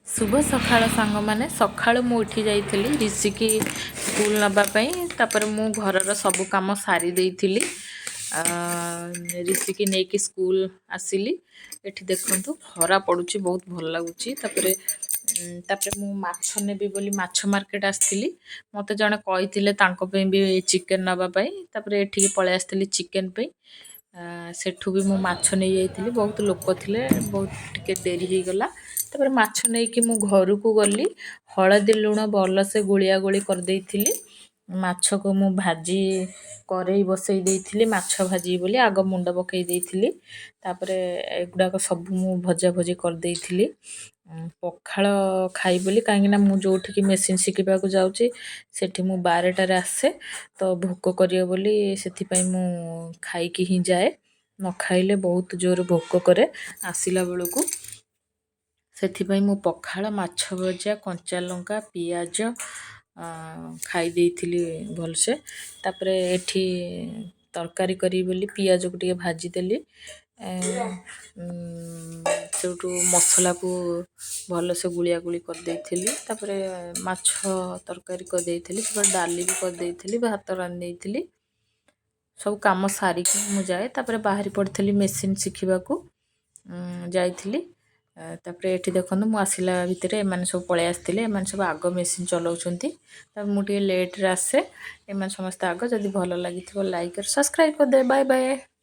ଶୁଭ ସକାଳ ସାଙ୍ଗମାନେ। ସକାଳୁ ମୁଁ ଉଠି ଯାଇଥିଲି ରିଷିକି ସ୍କୁଲ ନେବା ପାଇଁ। ତାପରେ ମୁଁ ଘରର ସବୁ କାମ ସାରି ଦେଇଥିଲି, ରିଷିକି ନେଇକି ସ୍କୁଲ ଆସିଲି। ଏଠି ଦେଖନ୍ତୁ, ଖରା ପଡ଼ୁଛି, ବହୁତ ଭଲ ଲାଗୁଛି। ତାପରେ ମୁଁ ମାଛ ନେବି ବୋଲି ମାଛ ମାର୍କେଟ ଆସିଥିଲି। ମୋତେ ଜଣେ କହିଥିଲେ ତାଙ୍କ ପାଇଁ ବି ଚିକେନ୍ ନେବା ପାଇଁ। ତାପରେ ଏଠିକି ପଳେଇ ଆସିଥିଲି ଚିକେନ୍ ପାଇଁ। ସେଠୁ ବି ମୁଁ ମାଛ ନେଇଯାଇଥିଲି। ବହୁତ ଲୋକ ଥିଲେ, ବହୁତ ଟିକେ ଡେରି ହେଇଗଲା। ତାପରେ ମାଛ ନେଇକି ମୁଁ ଘରକୁ ଗଲି। ହଳଦୀ ଲୁଣ ଭଲସେ ଗୋଳିଆ ଗୋଳି କରିଦେଇଥିଲି। ମାଛକୁ ମୁଁ ଭାଜି କରେଇ ବସେଇ ଦେଇଥିଲି ମାଛ ଭାଜିବି ବୋଲି। ଆଗ ମୁଣ୍ଡ ପକେଇ ଦେଇଥିଲି। ତାପରେ ଏଗୁଡ଼ାକ ସବୁ ମୁଁ ଭଜା ଭଜି କରିଦେଇଥିଲି ପଖାଳ ଖାଇ ବୋଲି, କାହିଁକିନା ମୁଁ ଯେଉଁଠିକି ମେସିନ୍ ଶିଖିବାକୁ ଯାଉଛି, ସେଠି ମୁଁ 12ଟାରେ ଆସେ, ତ ଭୋକ କରିବ ବୋଲି ସେଥିପାଇଁ ମୁଁ ଖାଇକି ହିଁ ଯାଏ। ନ ଖାଇଲେ ବହୁତ ଜୋର ଭୋକ କରେ ଆସିଲା ବେଳକୁ। ସେଥିପାଇଁ ମୁଁ ପଖାଳ, ମାଛ ଭଜା, କଞ୍ଚା ଲଙ୍କା, ପିଆଜ ଖାଇ ଦେଇଥିଲି ଭଲସେ। ତାପରେ ଏଠି ତରକାରୀ କରିବି ବୋଲି ପିଆଜକୁ ଟିକେ ଭାଜିଦେଲି। ସେଇଠୁ ମସଲାକୁ ଭଲସେ ଗୁଳିଆ ଗୁଳି କରିଦେଇଥିଲି। ତାପରେ ମାଛ ତରକାରୀ କରିଦେଇଥିଲି, ତାପରେ ଡାଲି ବି କରିଦେଇଥିଲି, ଭାତ ରାନ୍ଧି ଦେଇଥିଲି। ସବୁ କାମ ସାରିକି ମୁଁ ଯାଏ। ତାପରେ ବାହାରି ପଡ଼ିଥିଲି ମେସିନ୍ ଶିଖିବାକୁ ଯାଇଥିଲି। ତାପରେ ଏଠି ଦେଖନ୍ତୁ, ମୁଁ ଆସିଲା ଭିତରେ ଏମାନେ ସବୁ ପଳେଇ ଆସିଥିଲେ। ଏମାନେ ସବୁ ଆଗ ମେସିନ୍ ଚଲାଉଛନ୍ତି। ତାପରେ ମୁଁ ଟିକେ ଲେଟ୍ରେ ଆସେ, ଏମାନେ ସମସ୍ତେ ଆଗ। ଯଦି ଭଲ ଲାଗିଥିବ, ଲାଇକ୍, ସବସ୍କ୍ରାଇବ୍ କରିଦେବେ। Bye bye.